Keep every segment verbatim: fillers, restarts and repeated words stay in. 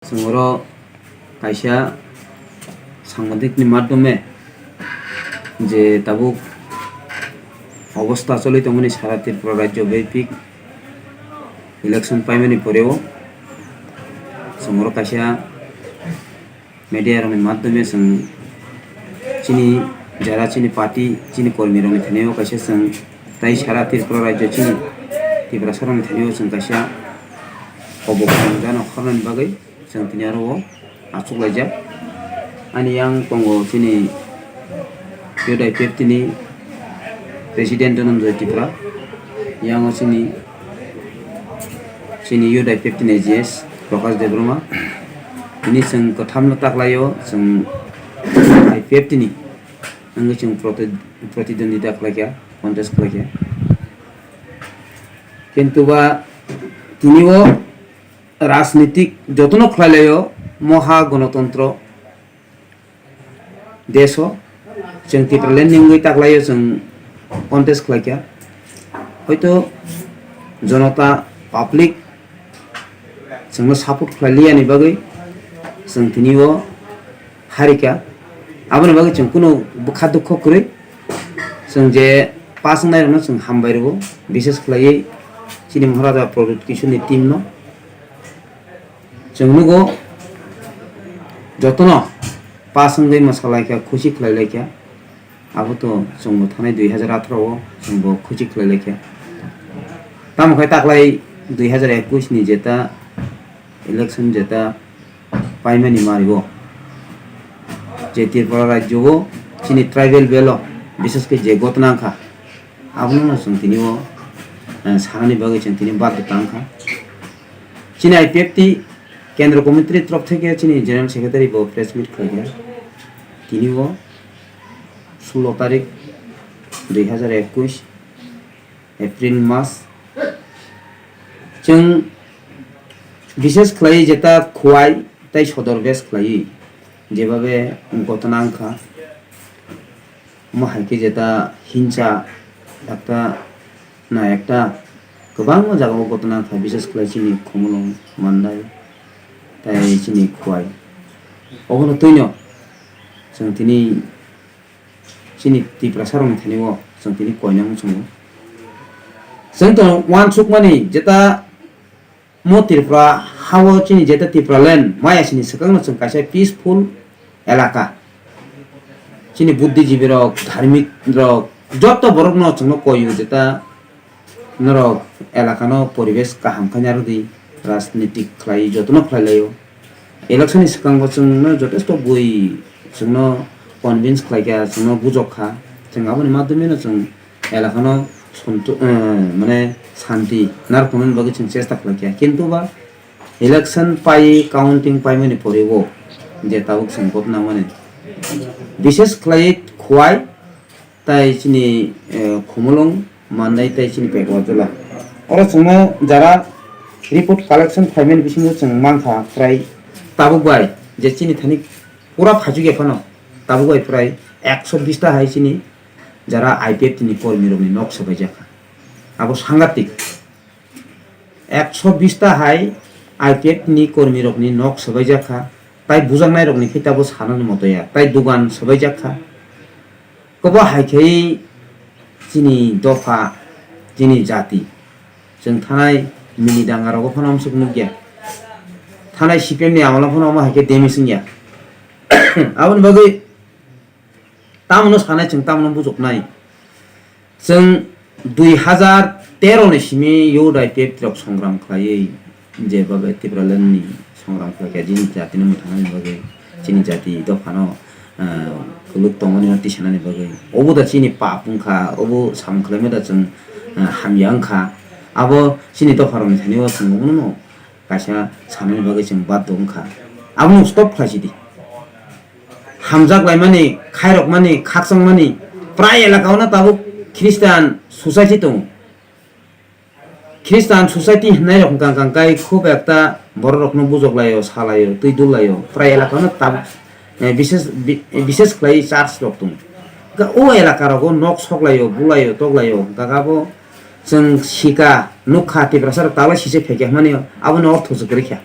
Chwng oro kaisa sangbadik ni madhyome je tabuk obosta choli tongmani sara Tripura rajyo bepik election paimani poreo chwng oro kaisa media rokni madhyome chwng chini jara chini party chini kormi rokni thani o kaisa chwng tai sara Tripura rajyo chini Tiprasa rokni thani o chwng kaisa kobok jano khornani bagwi chwng tini aro o achuk laijak. Ani yang tongo chini Yodai Peptini President Dhananjoy Tripura, yang o chini chini Yodai Peptini A G S Prakash Debbarma. Tini chwng kwthamno taklaio chwng I P F T ni wngwi chwng proti-, protidwondita khlaikha, contest khlaikha. Kintu ba tini o rajnitik jotono khlailaio, moha gonotontro deso chwng Tipraland ni wngwi taklaio chwng contest khlaikha. Hoito jonota public chwngno support khlailiyani bagwi chwng tini o harikha. Aboni bagwi chwng kunu bwkha dukho kwrwi chwng je pass wngnairokno chwng hambai rwo, bishes khlaiwi chini Maharaja Pradyut Kishorni team no. Chwng nugo jotono pass wngwi mwsalaikha, khusi khlailaikha. Abo to chwngbo thanai dui hazar atharo o chwngbo khusi khlailaikha. Tamo khai taklai dui hazar ekush ni jeta election jeta paimani mario je Tripura rajyo o chini tribal belo bishes khe je gotna wngkha, abono chwng tini o, eh, sanani bagwi chwng tini badhota wngkha. Chini I P F T Kendra Committee ni torof theke chini General Secretary bo press meet khlaikha. Tini o sullo tarik dui hazar ekush April mas. Chwng bishes khlaiwi jeta Khowai tei Sodor base khlaiwi jebabe gotona wngkha. Omo hai khe jeta hinsa ekta na ekta kwbangma jagao gotona wngkha, bishes khlai chini Khumulwng, Mandai tei chini Khowai. Obono twino chwng tini chini Tiprasa rokni thani o chwng tini koinang chwngo. Chwng to uansukmani jeta mo Tripura hao chini jeta Tipraland maya sini swkangno chwng kaisa peaceful elaka. Chini buddhijibi rok, dharmik rok, joto borokno chwngno koiyo jeta norok elakano poribesh kaham khe narwdi, rajnitik khlai jotono khlai laio. Election ni swkango chwngno jotesto bui chwngno convince khlaikha, chwngno bujokha, chwng aboni madhyomeno chwng elakano sontu-, eh, mane shanti narwknani bagwi chwng chesta khlaikha. Kintu ba election pai counting paimani poribo je tabuk chwng gotna mani, bishes khlai Khowai tai chini, eh, Khumulwng, Mandai tai chini Pekwa Jula. Oro chwngno jara report collection khlaimani bisingo chwng mankha prai tabuk bai je chini thani pura phaichukya phano tabuk bai prai ekso bish ta hai chini jara I P F T ni kormi rokni nok swbaijakha. Abo sangatik. Ekso bish ta hai I P F T ni kormi rokni nok swbaijak kha, tai bujaknai rokni khe tabo sanani moto ya, tai dugan swbaijak kha. Kobo hai khe chini dopha, chini jati, chwng thanai mini danga rogo phano amsuk nukya, thanai C P M ni amalo phano omo hai khe damage wngya. Aboni bagwi Tamno sanai chwng tamno bujoknai. Chwng dui hazar tero ni simi Yodai Peptirok songram khlaiwi je babe Tipraland ni songram khlaikha, chini jatino mwthangnani bagwi, chini jati dophano, ah, kwlwk tongmani tisanani bagwi. Obo da chini pap wngkha, obo samung khlaima da chwng, ah, hamya wngkha. Abo chini dopharokni thani o chwng obono kaisa sanani bagwi chwng baddo wngkha. Abono stop khlaisidi. Hamjak laimani, khairokmani, khakchangmani, prai elakao no tabuk Christian society tongo. Christian society hinai rok hwnkha hwnkha kai khub ekta borok rokno bujok laio, salaio, twi dul laio. Prai elakao no tabuk, eh, bises, bi-, bises khlai church rok tongo. Hwnkha o elaka rogo nok sok laio, bulaio, tok laio. Hwnkha khe abo chwng sika, nukha, Tiprasa rok talai sise phaikha hwnmani abono ortho se kwrwi kha.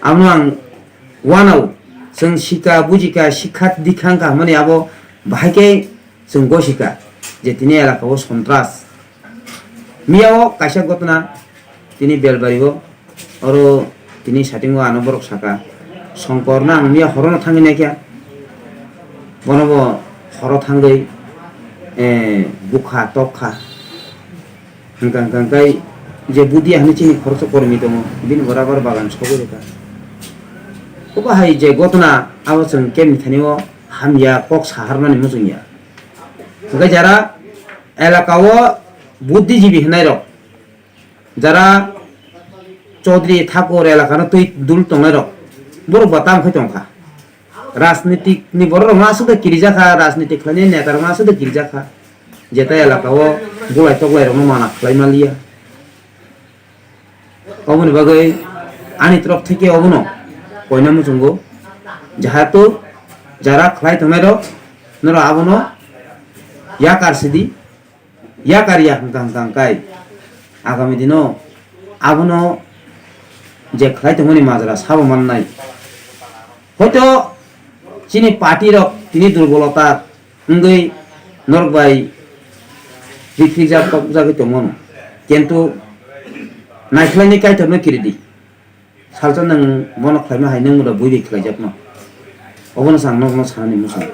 Abono ang uanao, chwng sika, bujika, sikha, dikha wngkha hwnmani abo bahai khe chwng gosika je tini elaka o sontras. Miya o kaisa gotna tini Belbari o, oro tini sating o ano borok saka, Songkor no ang miya horo no thangwi naikha, bono bo horo thangwi, eh, bukha tokha. Hwnkha hwnkha hwnkhe je Budia hinwi chini khoroksa kormi tongo, bini bo rubber bagan sogwi rwkha. Obo hai je gotna abo chwng kemni thani o hamya kok saharmani muchungya. Hwnkhe jara elaka o budhijibi hwnwi rok, jara Chaudhary Thakur elaka no twi dul tongnai rok, borok bo tamo khai tongkha. Rajnitik ni borok rok no aswk da kirijakha, rajnitik khlainai neta rok no aswk da kirijakha. Jeta elaka o bulai toklai rok no mana khlai maliya. Oboni bagwi ani torof theke obono koina muchungo. Jahatu jara khlai tongnai rok norok abono yakar sidi, yakar ya hwnkha hwnkha hwnkhe agami dino abono je khlai tongmani majra sabo mannai. Hoito chini party rok tini durbolota wngwi norok bai rikrijak tokjagwi tongmano. Kintu naikhlaini Kaitorno kiridi. Salsa nwng bono khlaima hai nwng muda bui bai khlaijakno. Obono chwng nokno sanani muchung.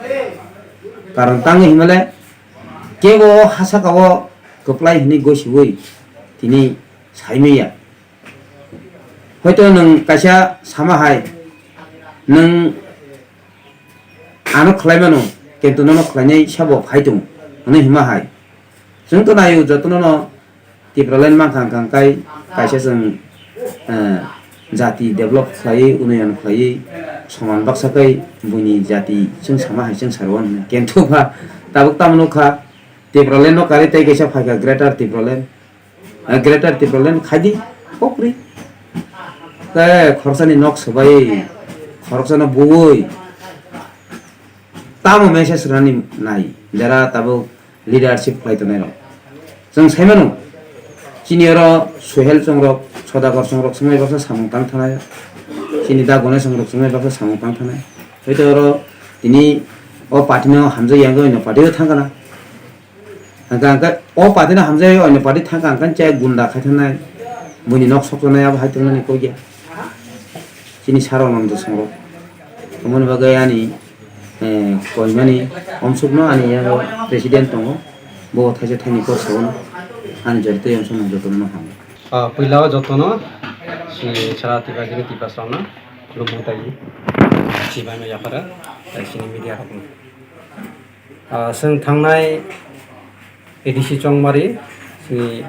Karon tangwi himale kebo o hasaka o kwplai hinwi gosiwi tini saimaya. Hoito nwng kaisa sama hai, nwng ano khlai mano, kintu nono khlainai sabo phai tongo, hwnwi hima hai. Chwng to naio jotono no Tipraland mankha hwnkha hwnkhe kaisa chwng, eh, jati develop khlaiwi, unnoyon khlaiwi, soman baksa khe buini jati chwng sama hai chwng sarwan hwnwi. Kintu ba tabuk tamo nukha, Tipraland no karwi tei kaisa phaikha Greater Tipraland. Ah, Greater Tipraland khaidi, kokri. Te khoroksani nok swbai, khoroksano buwi. Tamo message rani nai, jara tabuk leadership khlai tongnai rok. Chwng sai mano, chini oro Suhel chongrok, Sodagar chongrok swngmai baksa samung tang thanai. Chini da Gonai chongrok swngmai baksa samung tang thanai. Hoito oro tini o party no hamjak yang wngkha, party o thang kana. Hwnkha hwnkhe o party no hamjagwi oino party thangkha hwnkhe chai gunda khai thangnai, buini nok sokjaknai abo hai tongmani kok ya. Chini saro nang jesongo. Omoni bagwi ani, eh, koimani omsukno ani yago president tongo. Bo thaisa thaini kok saono ani jori tei omsukno jotono no hamo. Ah, puila o jotono chini sara Tipra chini Tipra songno khulumung taiwi. Chibai no yaphara, tei chini media rokno. Ah, chwng thangnai A D C Chongmari, chini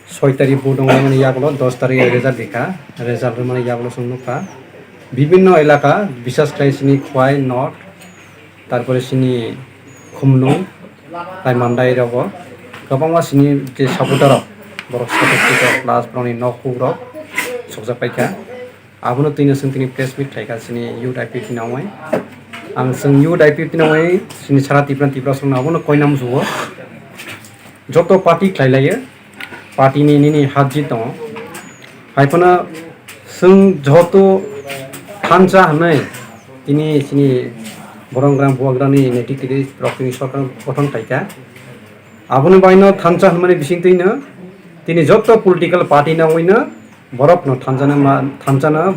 soi tarikh vote wngmani yagulo dos tarikh result rikha, result rwmani yagulo chwng nukha. Bibinno elaka, bisas khlai chini Khwai North, tarpore chini Khumlung, tai Mandai rogo kwbangma chini je supporter rok, borok supporter rok plus borokni nok hukrok sokjak paikha. Abono twino chwng tini press meet khlaikha chini youth I P F T ni wngwi. Ang chwng youth I P F T ni wngwi chini sara Tipra, Tipra songno abono koina muchungo. Joto party khlai laio, party ni nini hat jit tongo. Hai phano chwng joto thansa hwnwi tini chini Boromgram Bubagrani netrikti rok tini sorkar gothon khlaikha. Aboni baino thansa hwnmani bisingtwino tini joto political party no wngwino borokno thansa no ma, thansa no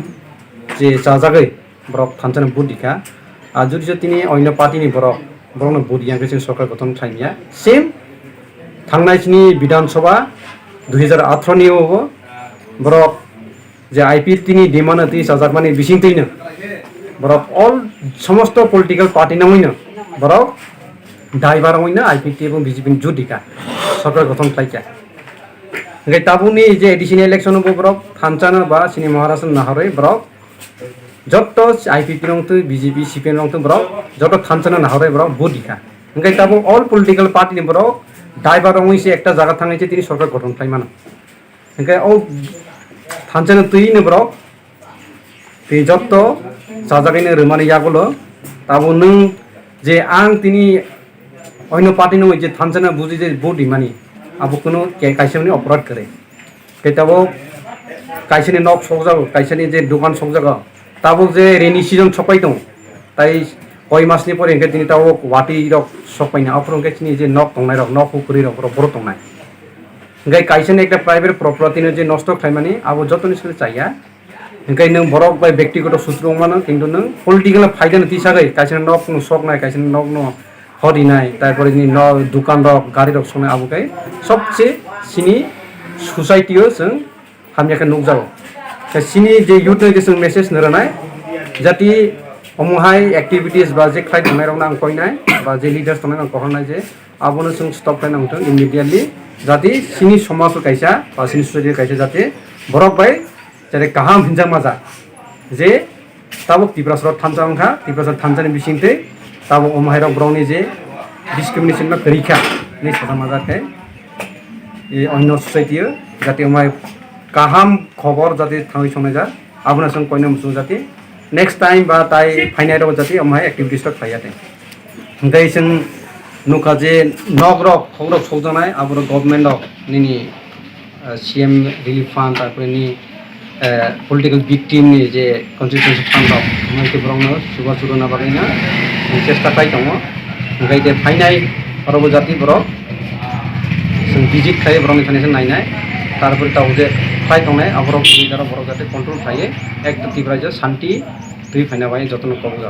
je chajagwi borok thansa no vote rikha. A jodi je tini oino party ni borok, borokno vote riyang khe chwng sorkar gothon khlaimya. Same thangnai chini Bidhan Sabha dui hajar atharo ni o borok je I P F T ni demand no twi chajakmani bisingtwino borok all somosto political party nangwino borok daibar wngwino I P F T ebong B J P ni jut rikha, sorkar gothon khlaikha. Hwnkhe tabukni je A D C ni election bo borok thansa no ba chini Maharashtra no naharwi borok jotto I P F T rok twi B J P C P M rok twi borok jotto thansa no naharwi borok vote rikha. Hwnkhe tabuk all political party ni borok daibar wngwi se ekta jaga thangwi se tini sorkar gothon khlai mano. Hwnkhe o thansa no twi no borok tei jotto chajagwi no rwmani yagulo tabo nwng je ang tini oino party no je thansa no buji je vote rimani abo kuno ke-, kaisa hwnwi oporad kwrwi. Tei tabo Kaisani nok sokjago, kaisani je dukan sokjago, tabuk je rainy season sokpai tongo, tai koi masni pore hwnkhe tini tabuk watwi rok sokpaina, aphuru hwnkhe chini je nok tongnai rok, nok hukhuri rok, borok tongnai. Hwnkhe kaisani ekta private property no je nosto khlaimani, abo jotoni sani chaya. Hwnkhe nwng borok bai bektigoto sutru wngmano, kintu nwng political phaidano tisagwi kaisani nok no soknai, kaisani nok no horinai, tarpore ni no dukan rok, gari rok soknai, abo khe sobse chini society o chwng hamya khe nukjago. Khe chini je youth no je chwng message no rwnai, jati omo hai activities ba je khlai tongnai rok no ang koinai, ba je leaders tongnai rok no ang kohroknai je abono chwng stop khlai nang thung immediately, jati chini somaj o kaisa ba chini society o kaisa jati borok bai jati kaham hinjakma ja je tabuk Tiprasarok thansa wngkha, Tiprasa thansani bisingtwi tabuk omo hairok borokni je discrimination no kwrwi kha hinwi sajakma ja khe, e, onno society o jati omo hai kaham khobor jati thangwi songnai ja, abono chwng koino muchung jati next time ba tai phainai rok jati omo hai activities rok khlai ya tei. Hwnkhe chwng nukha je nok rok, khok rok sokjaknai, aborok government rok nini, ah, C M relief fund, tarpore ni, eh, political victim ni je constituency fund rok, omo hai khe borok no chuba churuna bagwi no chesta khlai tongo. Hwnkhe je phainai oro bo jati borok chwng visit khlai borok ni thani se nainai, tarpore tabuk je khlai tongnai aborok ni jora borok jate control khlai, ek Tripura je shanti twi phaina bai jotono kok jak.